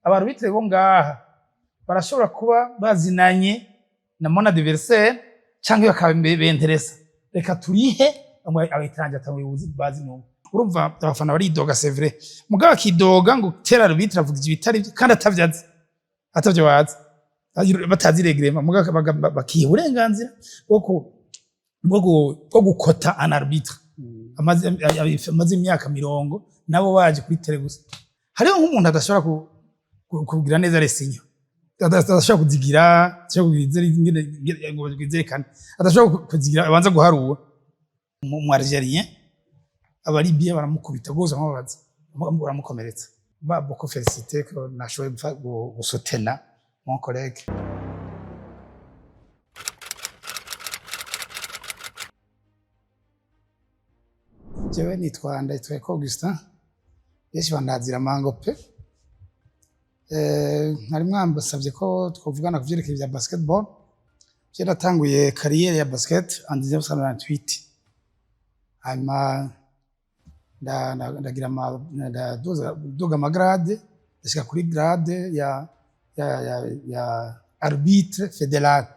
Aba arbitre bo ngaha barashobora kuba bazinanye na mon adversaire canke bakaba benteresa, reka turihe aba étranger atamuyobozi bazi numwe. Urumva abafana baridoga, c'est vrai, mugabo akidoga ngo tel arbitre avuga ibitari byo kandi atavyo azi, atavyo bazi, batazi règlement, mugabo bakiha uburenganzira bwo gukota un arbitre amaze imyaka 30, nabo baje kuri terrain gusa. Hariho nk'umuntu adashobora kugira neza les signaux, adashobora kuzigira, adashobora kugira ngo zerekane, adashobora kuzigira, abanza guharura. Mu Algérien, Abalibien baramukubita rwose, bamubabaza, baramukomeretsa. Ba beaucoup félicité ko nashoboye gusutena mon collègue. Jewe nitwa Ndayitweko Augustin, benshi bandazira Mango pe. Mwari mwambasavye ko twovugana ku vyerekeye vya basketball. Je natanguye carrière ya basket en 1998, hanyuma ndagira ndaduga ama grade, ndashika kuri grade ya arbitre fédéral,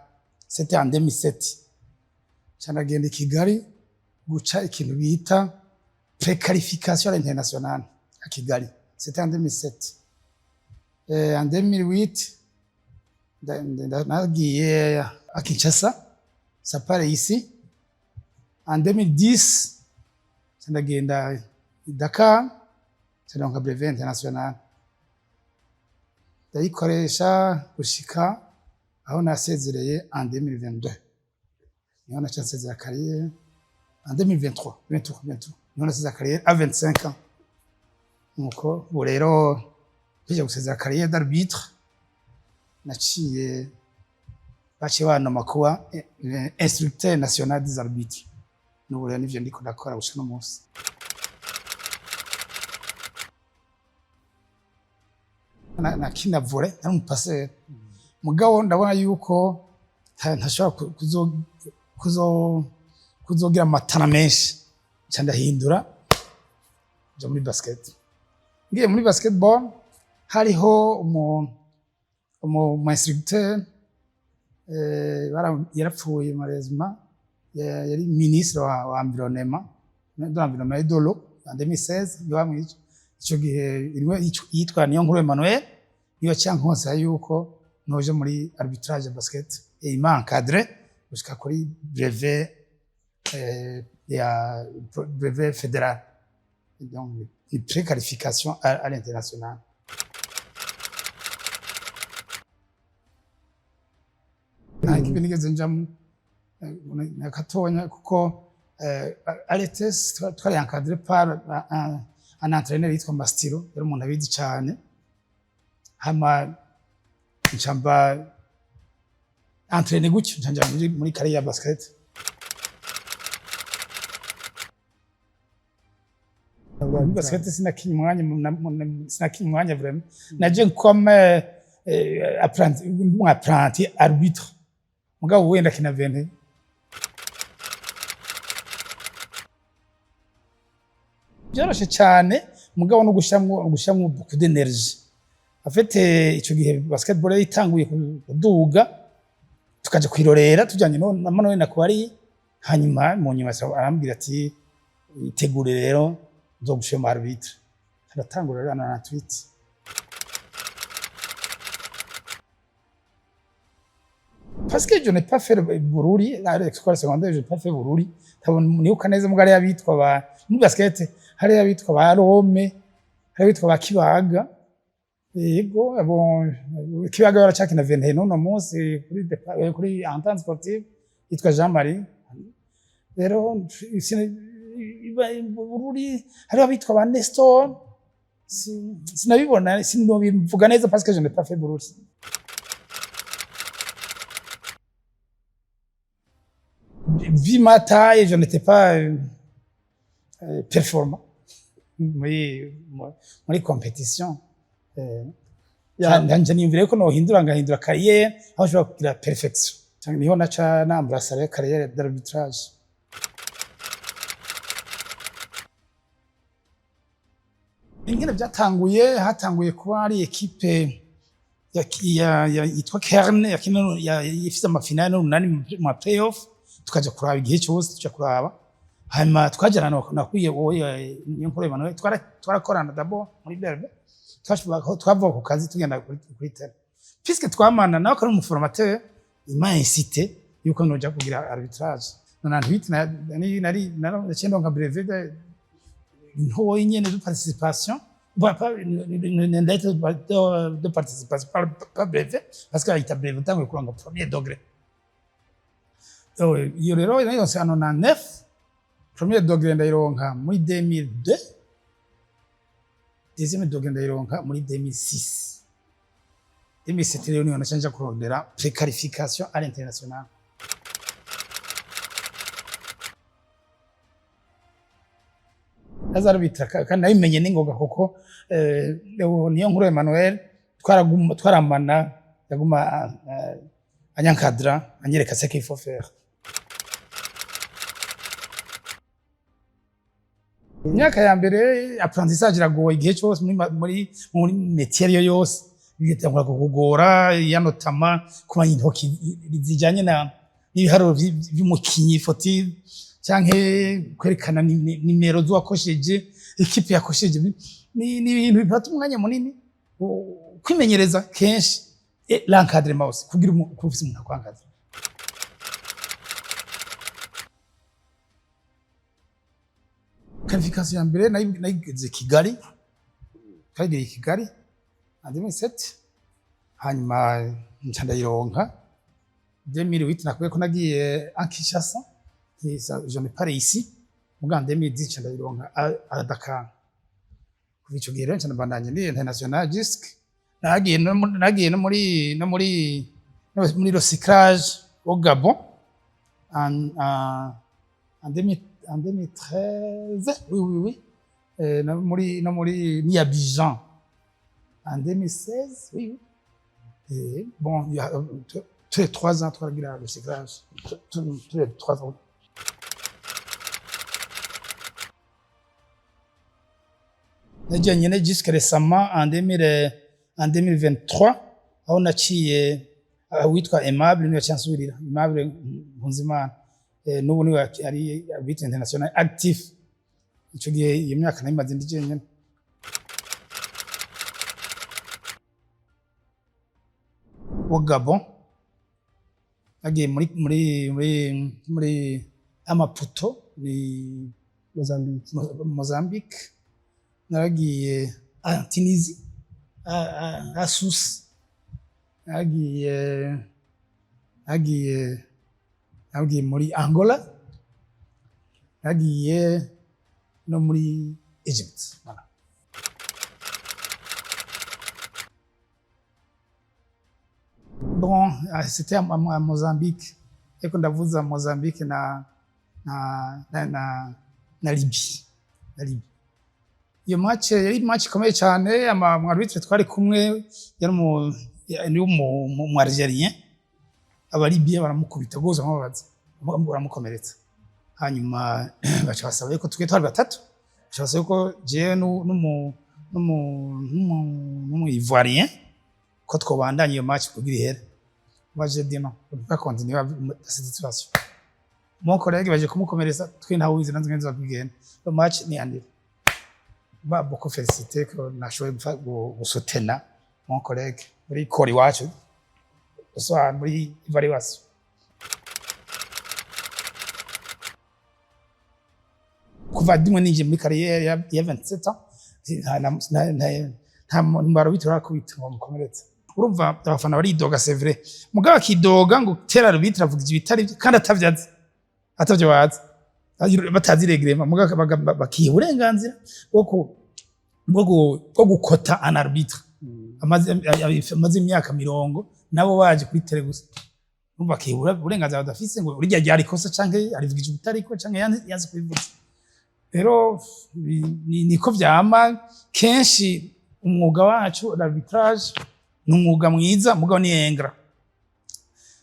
c'était en 2007. Ca ndagenda i Kigali guca ikintu bita préqualification à l'international à Kigali, c'était en 2007. En 2008 nagiye à Kinshasa, ça part ici. En 2010 ca ndagenda i Dakar, ca brevet international, ndayikoresha gushika aho nasezereye en 2022. Niho naca nsezera carrière en 2023, 23, 23, niho nasezera carrière à 25 ans. Nuko ubu rero nkije gusezera carrière d'arbitre, naciye baciye banoma kuba instructeur national des arbitres. N'ubu rero nivyo ndiko ndakora gushika no munsi. Nakina volley, nari umu passeur, mugabo ndabona yuko ntashobora kuzogira amatana menshi, nca ndahindura nja muri basket. Ngiye muri basketball, hariho umu instructeur, yarapfuye malheureusement, yari ministre wa environnement, de l'environnement et de l'eau en 2016, niwe bamwica ico gihe, yitwa Niyonkuru Emmanuel. Niwe cankonsa yuko noje muri arbitrage basket et il m'a encadré jusqu'à kuri brevet, ya brevet fédéral, donc une préqualification à l'international. Nta équipe nigeze njamwo na gatonya, kuko Aletes twari encadré par un entraîneur yitwa Mastiro, yari umuntu abizi cane. Hama nca mba entraîné gutyo, nca nja muri carrière ya basket. Muri basket sinakinye umwanya vraiment, naje comme apprenti, un apprenti arbitre, mugabo wenda kina 20. Byoroshe cyane, mugabo no gushiramwo beaucoup d'énergie. En fait, ico gihe basketball yari itanguye kuduga, tukaja kwirorera tujanye na Manuel Nakwari. Hanyuma mu nyuma arambwira ati: "Itegure rero, nzogushira mu arbitre." Aratangura rero na tweet parce que je n'ai pas fait le Bururi à l'école secondaire, je n'ai pas fait Bururi. Ntabwo nibuka neza, mbwa hariyo abitwa ba muri basket, hariyo abitwa ba Rome, hariyo abitwa ba Kibaga. Yego, bon, Kibaga baracakina 21 n'uno munsi kuri Entente Sportive, yitwa Jean Marie. Rero Bururi hariho abitwa ba Nestor, sinabibona, sinobivuga neza parce que je n'ai pas fait Bururi. Vu ma taille, je n'étais pas performant muri compétition. Nanje niyumvira yuko nohindura, ngahindura carrière aho nshobora kugira perfection. Niho naca nambrasa rero carrière d'arbitrage. Ingene byatanguye, hatanguye kuba ari équipe yitwa Kerne yakina ifise ama finales n'Urunani mu ma play-off, tukaja kuraba igihe cyose, tuja kuraba, hanyuma twajana nakwiye wowe Niyonkuru Emmanuel, twarakorana d'abord muri Berbe, twava ku kazi tugenda kuri terrain, puisque twamana nawe akari umu formateur, il m'a incité yuko noja kugira arbitrage. 98 nari naciye ndonka brevet ntoyi nyene de participation. Bon, pas une lettre de participation, pas brevet, parce que ayita brevet utanguye kuronka premier degré. Iyo rero nayironse en 99, premier degré ndayironka muri 2002, deuxième degré ndayironka muri 2006. 2007 rero niho naca nja kurondera préqualification à l'international. Azarbitra kandi nabimenye n'ingoga kuko Niyonkuru Emmanuel twaraguma, twaramana, yaguma anyankadra, anyereka ce qu'il faut faire. Imyaka ya mbere apprentissage iragoye igihe cyose muri métier ariyo yose, bitangura kukugora, ya notamment kumenya intoki zijanye na n'ibiharuro vy'umukinyi fautif, canke kwerekana nimero z'uwakosheje, équipe yakosheje. Ni ibintu bifata umwanya munini, kwimenyereza kenshi et l'encadrement aussi, kugira kuba ufise umuntu akwankadra. Qualification ya mbere nayigeze Kigali, twagiriye i Kigali en 2007, hanyuma nca ndayironka 2008. Nakubwiye ko nagiye en Kinshasa, je n'ai pas réussi, muga en 2010 nca ndayironka à Dakar. Kuva ico gihe rero nca ndabandanya ndi international jusque nagiye no muri recyclage au Gabon en 2000, en 2013, oui, no muri ni Abidjan en 2016, oui. Et bon, il y a tous les 3 ans twaragira recyclage, tous les 3 ans. Nagiye nyene jusque récemment en 2000, en 2023, aho naciye witwa Aimable niwe yacansubirira, Aimable Nkunzimana. N'ubu niwe ari arbitre international actif. Ico gihe iyo myaka nayimaze ndi jenyene. Au Gabon nagiye muri Maputo ni Mozambique. Mozambique, naragiye en Tunisie à Sousse, naragiye muri Angola, naragiye no muri Egypt. Voilà. Bon, c'était à Mozambique, ariko ndavuza Mozambique na Libye. Iyo match yari match ikomeye cyane. Ama arbitre twari kumwe yari umu Algérien, Abalibye baramukubita rwose, bamubaza, baramukomeretsa, hanyuma baca basaba yuko twe twari batatu, baca basaba yuko jewe n'umu Ivoirien ko twobandanya iyo match kugira ihere. Moi, j'ai dit non, on peut pas continuer dans cette situation. Mon collègue baje kumukomeretsa, twe ntawe ubizi nanze ngenzi bakugenda. Le match ni annulé. Ba beaucoup félicité ko nashoboye gusutena mon collègue muri kori iwacu, gusobanura muri évaluation. Kuva ndimwe ninjiye muri carrière ya 27 ans, nta muntu arbitre arakubita ngo bamukomeretse. Urumva abafana baridoga, c'est vrai, mugabo akidoga ngo tel arbitre avuga ibitari byo kandi atavyazi, atavyo bazi, batazi règlement, mugabo bakiha uburenganzira bwo gukota un arbitre amaze imyaka 40, nabo baje kuri terrain gusa. Urumva bakiha uburenganzira badafise, ngo urya ryari ikosa canke arivugije ubutariko canke yanze kubivuza. Rero niko vyama kenshi. Umwuga wacu, l'arbitrage, ni umwuga mwiza, mugabo ni ingrat.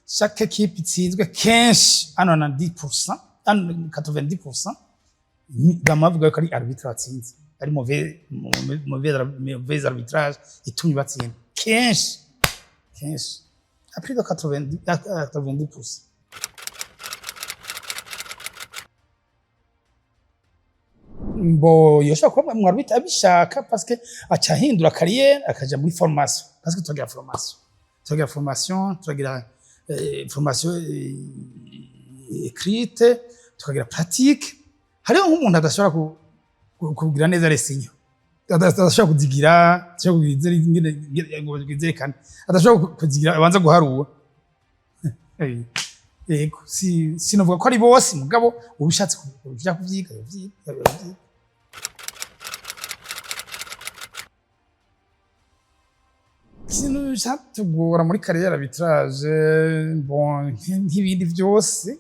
Chaque équipe itsinzwe, kenshi hano na 10%, hano 90%, bama bavuga ko ari arbitre watsinze. Ari mauvais arbitrage itumye batsinda kenshi kenshi, à plus de 90, 90%. Mbo yoshobora kuba mu arbitre abishaka, parce que aca ahindura carrière, akaja muri formation, parce que turagira formation écrite, tukagira pratique. Hariho nk'umuntu adashobora kugira neza les signaux, adashobora kuzigira, adashobora kuzerekana, adashobora kuzigira, abanza guharura. Yego, si sinovuga ko ari bose, mugabo ubishatse kuja kuvyiga yovyiga. Ikintu catugora muri carrière arbitrage, bon, nk'ibindi vyose,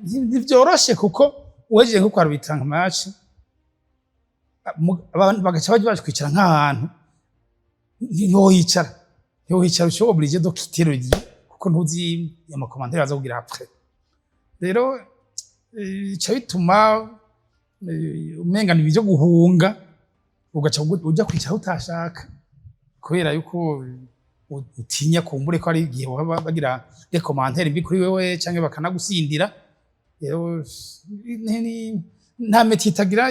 ntivyoroshe, kuko uhejeje nko kwarbitra nka match, abantu bagaca baja baje kwicara nk'ahantu, ntiwohicara, uca obligé de quitter le lieu, kuko ntuzi ama commentaires baza kugira après. Rero bica bituma umenga ni ibyo guhunga, ugaca uja kwicara utashaka, kubera yuko utinya kumbure ko ari igihe baba bagira des commentaires mbi kuri wewe canke bakanagusindira. Rero nta métier itagira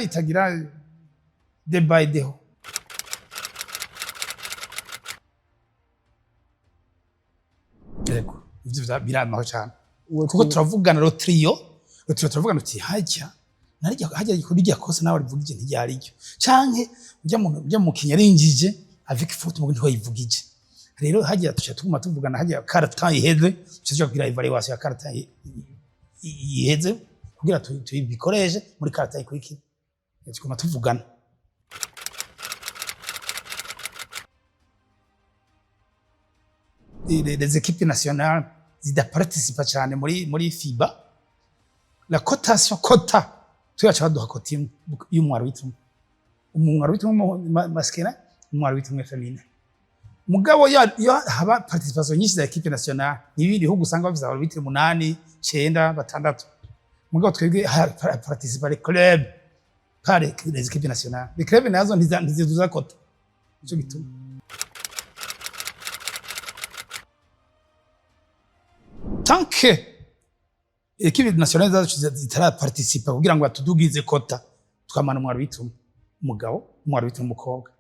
day by day. Yego, ivyo biramaho cane, kuko turavugana, le trio turavugana uti hajya narya hajya kuri rya kosa nawe rivugije ntiryari ryo, canke ujya mu ujya mu kinyarinjije avec faute mu ntiwayivugije. Rero hajya tuca tuguma tuvugana, hajya quart-temps iheze tuca tuja kugira évaluation ya quart-temps iheze, kugira tubikoreshe muri quart-temps ikurikira. Tuguma tuvugana. Les équipes nationales zidaparticipa cyane muri FIBA, la cotation, quota tuyaca baduha quota imwe y'umu arbitre umwe, umu arbitre umwe masculin, umu arbitre umwe féminin. Mugabo yo haba participation nyinshi za équipe nationale, n'ibindi bihugu usanga bafise arbitre munani, cenda, batandatu. Mugabo twebwe participa les clubs, pas les équipes nationales. Les clubs nazo ntiziduza quota, nico gituma. Tant que équipe nationale zacu zitaraparticipa kugira ngo batudugize quota, twamana umu arbitre umwe umugabo, umu arbitre umukobwa.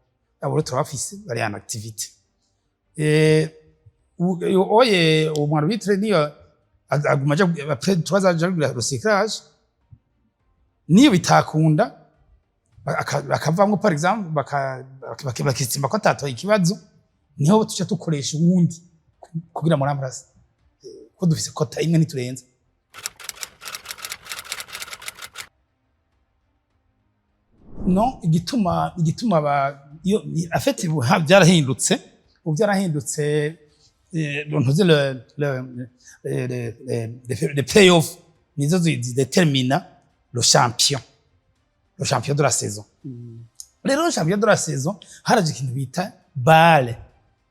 Abo rero turabafise, bari en activité. Oye, umu arbitre niyo aguma aja après 3 ans aja kugira recyclage, niyo bitakunda bakavamwo, par exemple bakitsimba ko atatoye ikibazo, niho tuca dukoresha uwundi kugira muri amaraso, ko dufise quota imwe, ntiturenza. No igituma ba iyo en fait ubu byarahindutse, ubu byarahindutse. Ntuzi le play-off nizo zidetermina le champion de la saison. Rero le champion de la saison, haraje ikintu bita BAL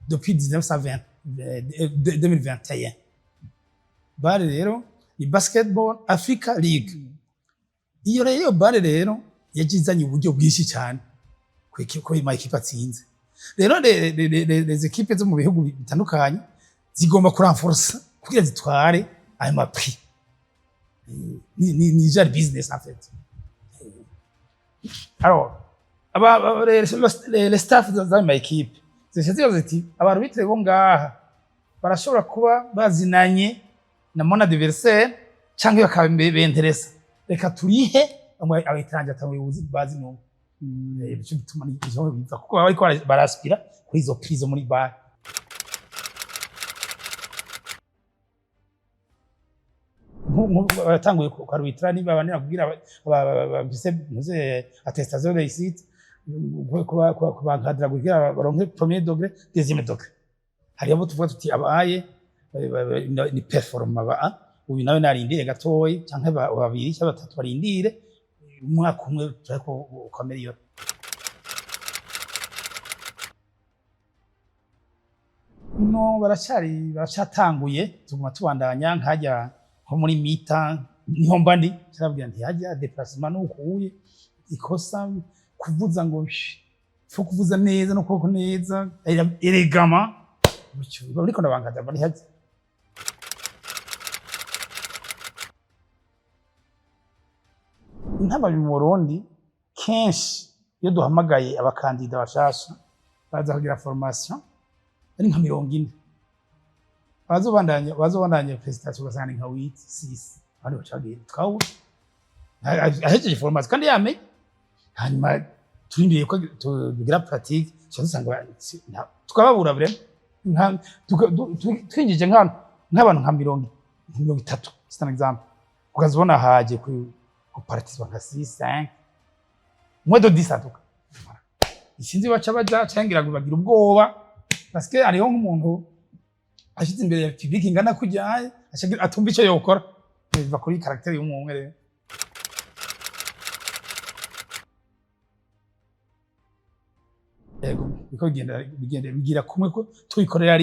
depuis 1920, 2021. BAL rero ni Basketball Africa League. Iyo rero, iyo BAL rero yagizanye uburyo bwinshi cyane ko ma équipe atsinze. Rero les équipes zo mu bihugu bitandukanye zigomba kuranforsa kugira zitware ayo ma prix. Ni genre business en fait. Alors les staff z'ayo ma équipe zica zibaza ziti: "Abantu arbitre bo ngaha barashobora kuba bazinanye na mon adversaire canke bakaba benteresa, reka turihe abetranje atamuyobozi bazi n'umwe." Nico gituma nico biva, kuko baba bariko baraspira kuri izo prix zo muri BAL. Batanguye kwarbitra, niba banira kugira bafise ntuze attestation de réussite, kubankadira kugira baronke premier degré, deuxième degré. Hari abo tuvuga tuti abaye ni performa ba uyu nawe narindire gatoyi, canke babiri canke batatu barindire umwaka umwe, turako ukameliyora. No baracari, baracyatanguye, tuguma tubandanya. Nkajya nko muri mi-temps niho mba ndi, carabwira nti hajya déplacement nukuye Ikosa kuvuza ngo faut kuvuza neza no kuboko neza, élégamment gutyo, bariko ndabangaza bari haje. Intambamyi mu Burundi, kenshi iyo duhamagaye abakandida bashasha baza kugira formation ari nka 40, bazobandanya prestation ugasanga ni nka huit, six, abandi baca bagenda tukabura ahejeje formation kandi yamenye. Hanyuma turindiriye ko tugira pratique, tuca dusanga tukababura vraiment. Twinjije nk'abantu nka 30, c'est un exemple, ukaza ubona haje ku guparticipa nka 6, 5, moins de 10 en tout cas. Voilà. Sinzi baca baja canke ngira ngo bagira ubwoba, parce que hariho nk'umuntu ashitse imbere ya public ingana kurya atumva ico yokora. Biva kuri caractère y'umuntu rero. Yego, biko bigenda bigira kumwe ko tubikorera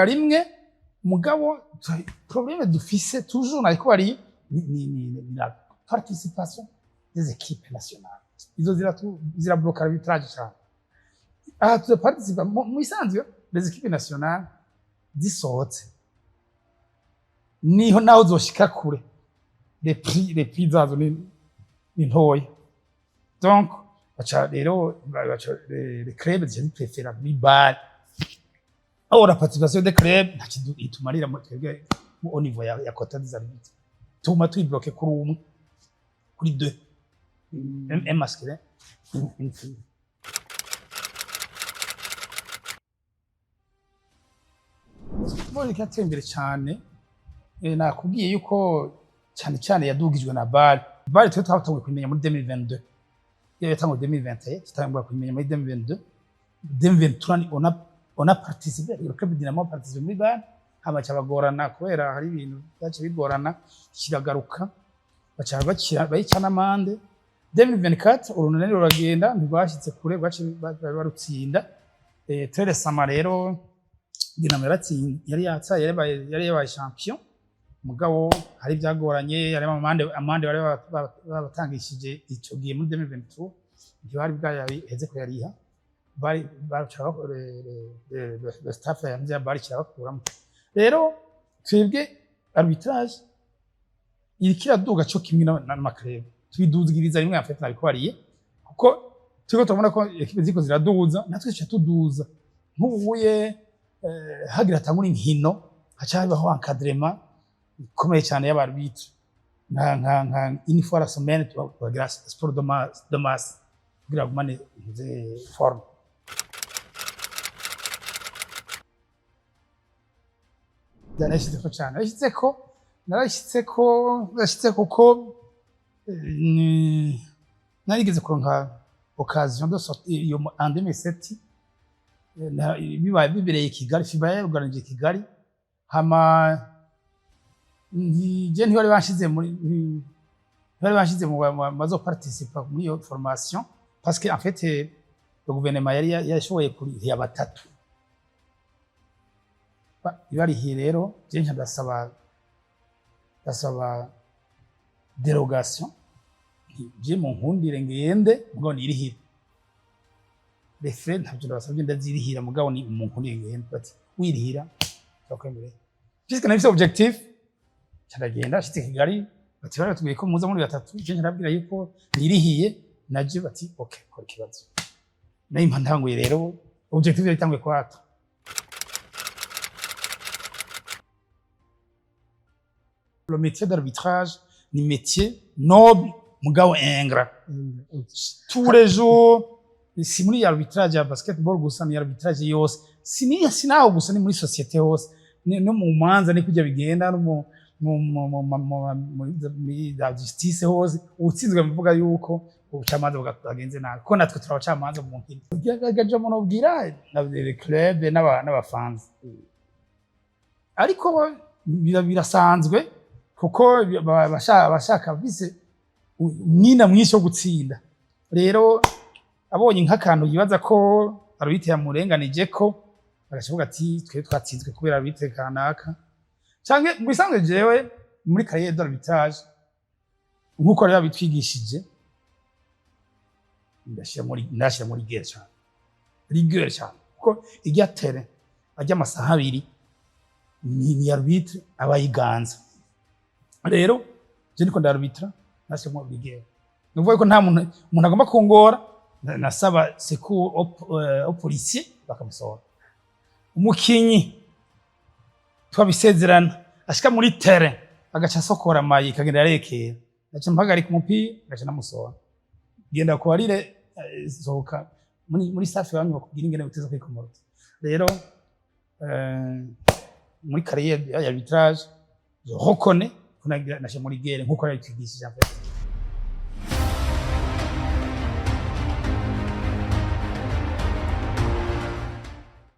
rimwe. Mugabo problème dufise toujours nariko bari ni la participation des équipes nationales. Izo zirabloka arbitrage cyane. Aha tuzaparticipa mu isanzwe les équipes nationales zisohotse, niho naho zoshika kure, les prix zazo ni ntoya. Donc baca rero baca les clubs zica ziprefera muri BAL. Or la participation des clubs nta kintu itumarira mu twebwe au niveau ya quota des arbitres. Tuma tuyibloke kuri umwe, kuri deux, un masculin, une fille. Football irateye imbere cyane. Nakubwiye yuko cyane cyane yadugijwe na BAL. BAL twe twatanguye kumenya muri 2022, iyo yatanguye 2021, tutangura kumenya muri 2022. 2023 on a participé, le club Dynamo a participé muri BAL. Hama cabagorana kubera hari ibintu byace bigorana, kiragaruka, baca bakira bayica n'amande. 2024 urunani ruragenda, ntirwashitse kure, rwace barutsinda. Très récemment rero Dynamo yaratsinze, yari yatsaye, yari yabaye champion. Mugabo hari byagoranye, hari amande, amande bari babatangishije ico gihe muri 2023, ntibari bwayaheze kuyariha. Bari baca le staff ya bari kirabakuramo. Rero twebwe arbitrage iriko iraduga co kimwe n'ama clubs, tubiduzigiriza rimwe en fait, nabikubariye, kuko turiko turabona ko équipes ziriko ziraduza, natwe tuca tuduza. Nk'ubuye hagira hatangura inkino, haca habaho encadrement ikomeye cyane y'aba arbitres, nka une fois la semaine tubagira sport de masse kugira bagumane nze forme. Narashyizeko cyane, narashyitseko kuko narigeze kuronka occasion de sortir iyo en 2007, bibaye bibereye i Kigali, FIBA yaruganije i Kigali. Hama je ntibari banshize mu bazo participa muri iyo formation, parce que en fait le gouvernement yari yashoboye kuriha batatu. Ibarihiye rero, je nca ndasaba dérogation, nti je mu nkundire ngende, mugabo nirihire les frais. Ntabyo ndabasabye, ndazirihira, mugabo ni mu nkundire ngende. Bati wirihira turakwemereye, puisque nafise objectif. Nca ndagenda, nshitse Kigali bati bari batubwiye ko muza muri batatu. Je nca ndababwira yuko nirihiye naje. Bati ok, kora ikibazo. Nayo mpa ntanguye rero, objectif yari itanguye kwata. Le métier d'arbitrage ni métier noble, mugabo ingrat. Tous les jours, si muri arbitrage ya basketball gusa, ni arbitrage yose, si ni sinaho gusa, ni muri société hose, no mu manza ni kujya bigenda, no muri la justice hose. Utsinzwe muvuga yuko ubucamanza bwagenze nabi, kuko natwe turi abacamanza mu nkino. Gaje nobwira na les club n'abafanzi, ariko birasanzwe kuko bashaka bise umwina mwinshi wo gutsinda. Rero abonye nk'akantu yibaza ko arbitre yamurenganije, ko agaca ati twe twatsinzwe kubera arbitre kanaka. Canke mu bisanzwe jewe muri carrière d'arbitrage, nk'uko rero bitwigishije, Ndashyira muri rigueur cyane, rigueur cyane, kuko ijya terrain ajya amasaha 2 ni arbitre aba yiganza. Rero je niko ndarbitra, nashyiramo rigueur. Ni ukuvuga ko nta muntu, umuntu agomba kungora, nasaba secours au policier, bakamusohora. Umukinyi twabisezerana ashika muri terrain agaca asokora mayi ikagenda arekera, ngaca mpagarika umupira, ngaca namusohora: "Genda kubarire, sohoka muri staff wanyu bakubwira ingene uteza kwikomorota." Rero muri carrière ya arbitrage, je reconnais ko nashyira muri rigueur nkuko yabitwigishije en fait.